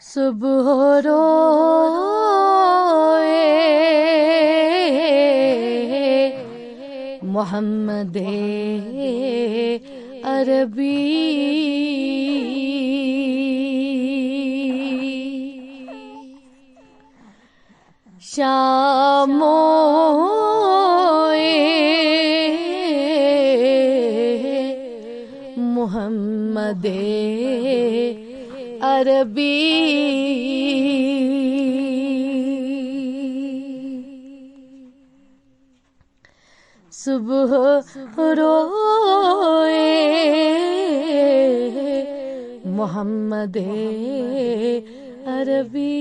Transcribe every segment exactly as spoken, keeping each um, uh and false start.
صبح روئے محمد عربی، شام ہوئے محمد عربی۔ صبح روئے محمد عربی۔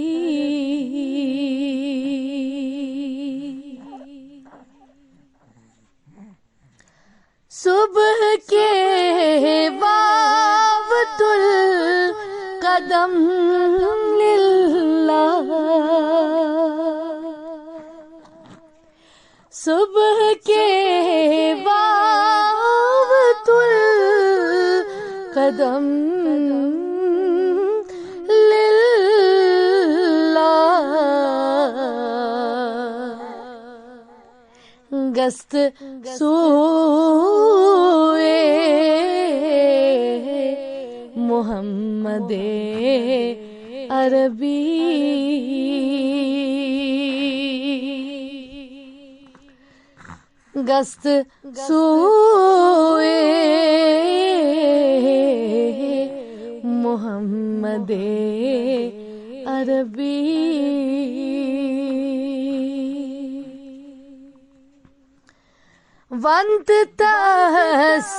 صبح کے واوت القدم للہ، صبح کے واوت القدم للہ، گست سوئے محمد عربی، گست سوئے محمد عربی۔ ونت تس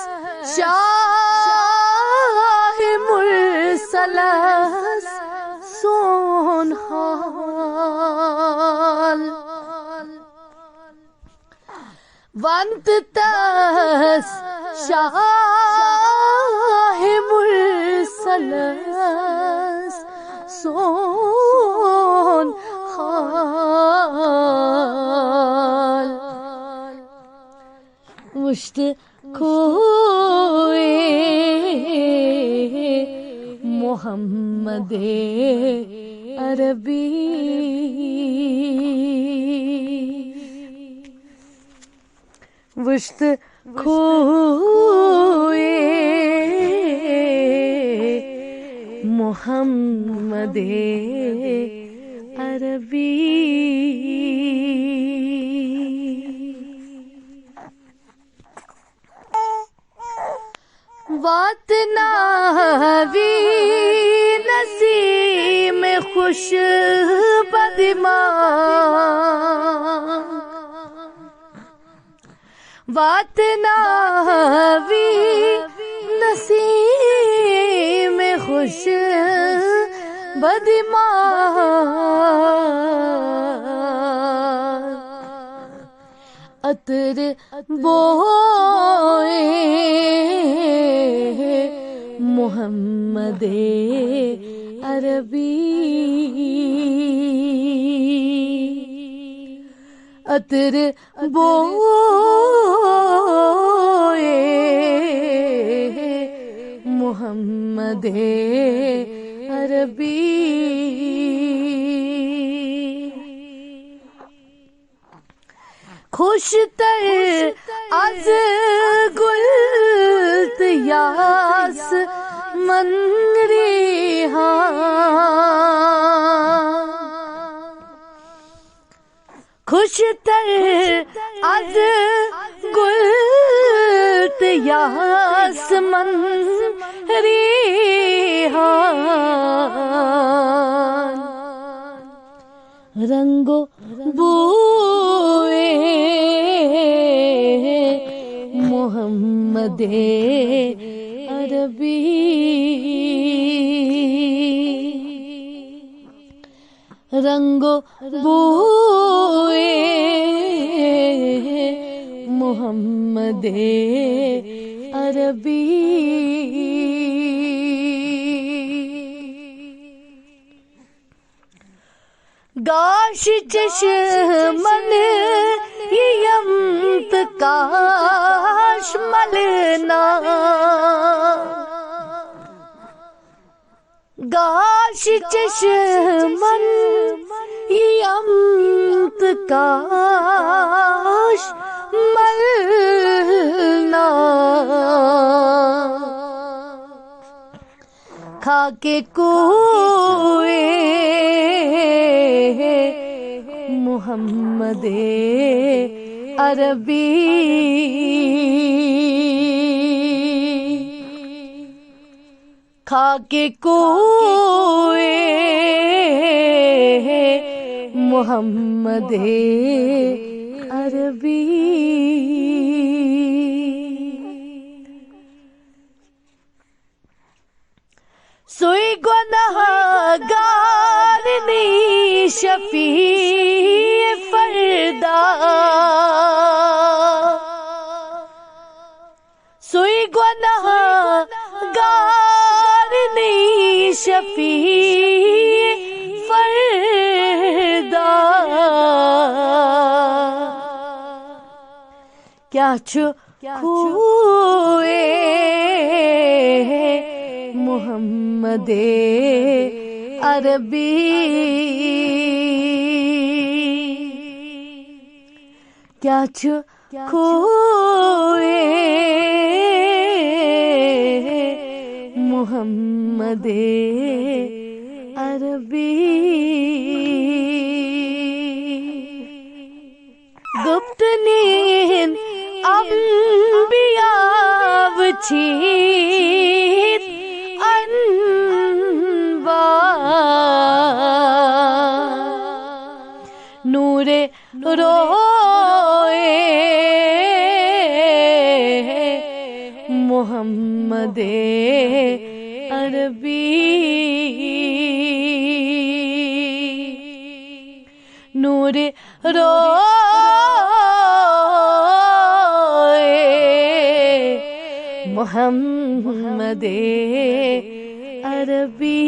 شاہ مرسلس سون حال، ونت تس شاہ مرسلس سون حال۔ وشت کھوئے محمد عربی، وشت کھوئے محمد عربی۔ وات ناوی نسیم خوش بدماغ، وات ناوی نسیم خوش بدماغ، عطر بوئے محمد عربی، عطر بوئے محمد عربی۔ خوش تر از گل تہ یاسمن ریحان، خوش تر از گل تہ یاسمن ریحان، رنگ و بوئے محمد عربی، رنگ و بوئے محمد عربی۔ گاش چشمن یم تہ کاش ملنا، گاش چشمن یم تہٕ کاش ملنا، خاکِ کوئے محمد عربی، خاکِ کوئے محمد عربی۔ سُے گۄناہ گار نی شفیع فردا، سُے گۄناہ گار نی شفیع فردا۔ کیٛاہ چھُ خوئے محمد عربی؟ کیٛاہ چھُ خوئے محمد عربی؟ گُپتہٕ نِہِنٛدۍ انبیاء وٕچھِتھ انوار، نوٗرِ روئے محمد عربی، نوٗرِ روئے محمد عربی۔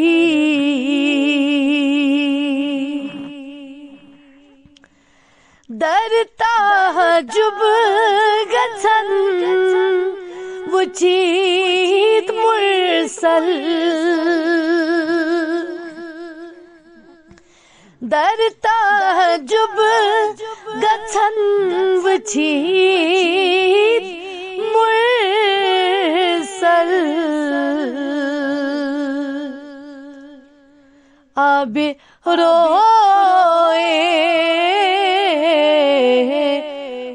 در تعجب گژھن وٕچھِتھ مرسل، در تعجب گژھن وٕچھِتھ مرسل، آبِ روئے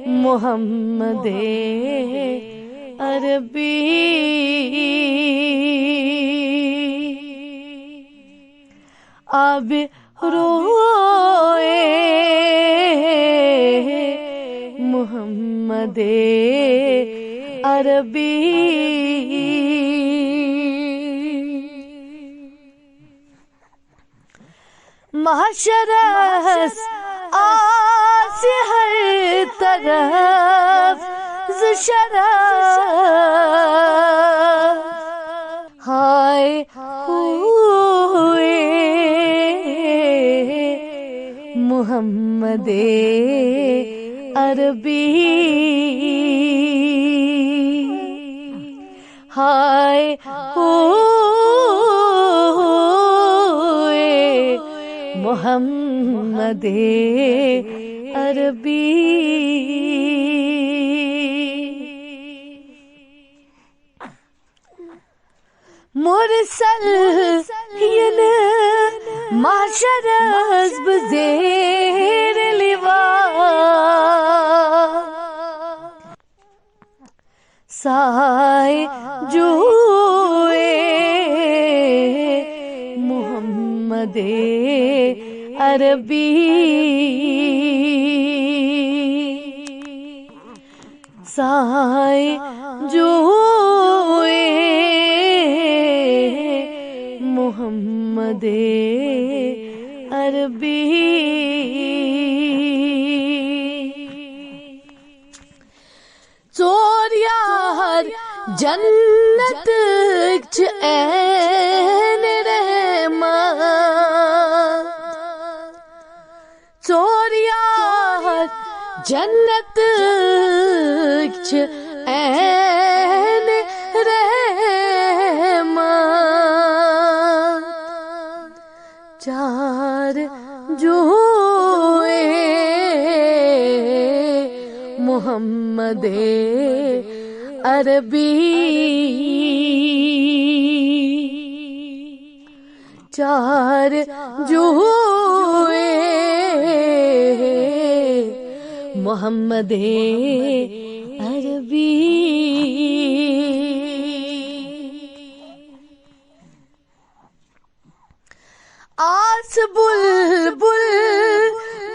محمد عربی، آبِ روئے محمد عربی۔ محشرس آسہِ ہر طرف زٕ شرف، ہائے ہوئے محمد عربی، ہائے ہوئے محمد عربی۔ مرسل یِنہٕ محشرس بہٕ زیر لواء، سائے جوئے محمد عربی، سائے جوئے محمد عربی۔ ژور یار جنتٕکۍ چھِ عین رحمت، ژور یار جنتٕکۍ چھِ عین رحمت۔ محمد عربی، چار جوئے محمد عربی۔ آس بلبل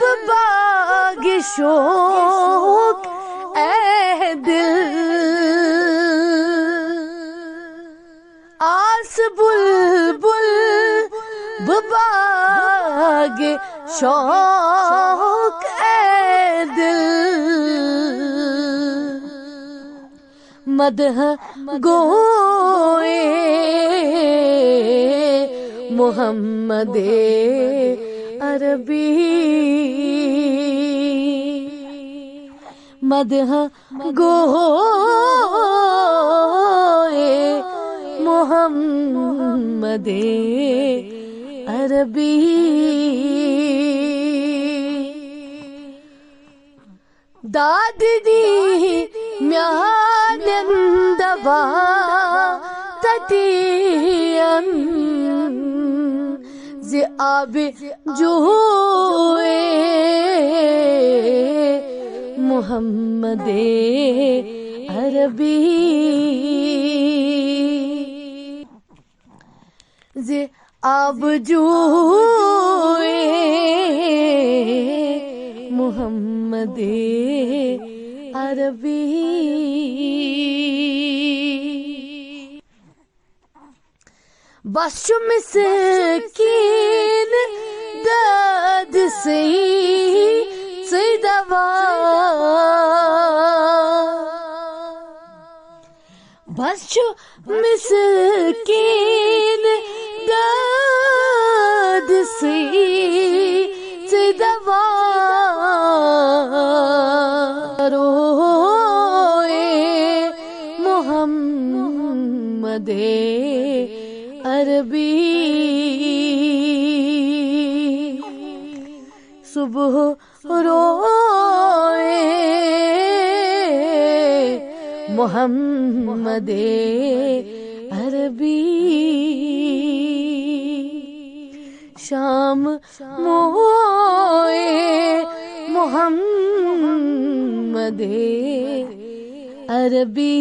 بباغ شوق اے دل، آس بلبل بباغ شوق اے دل، مدح گوئے محمد عربی، مدح گوئے محمد عربی۔ دادنی میانٮ۪ن دوا تتین زِ آبِ جوئے محمد عربی، زِ آبِ جوئے محمد عربی۔ بس چھُ مسکین دٲدسٕے ژٕے دوا۔ بس چھُ مسکین دٲدسٕے ژٕے دوا۔ روئے محمد عربی، صبح روئے محمد عربی، شام موئے محمد عربی۔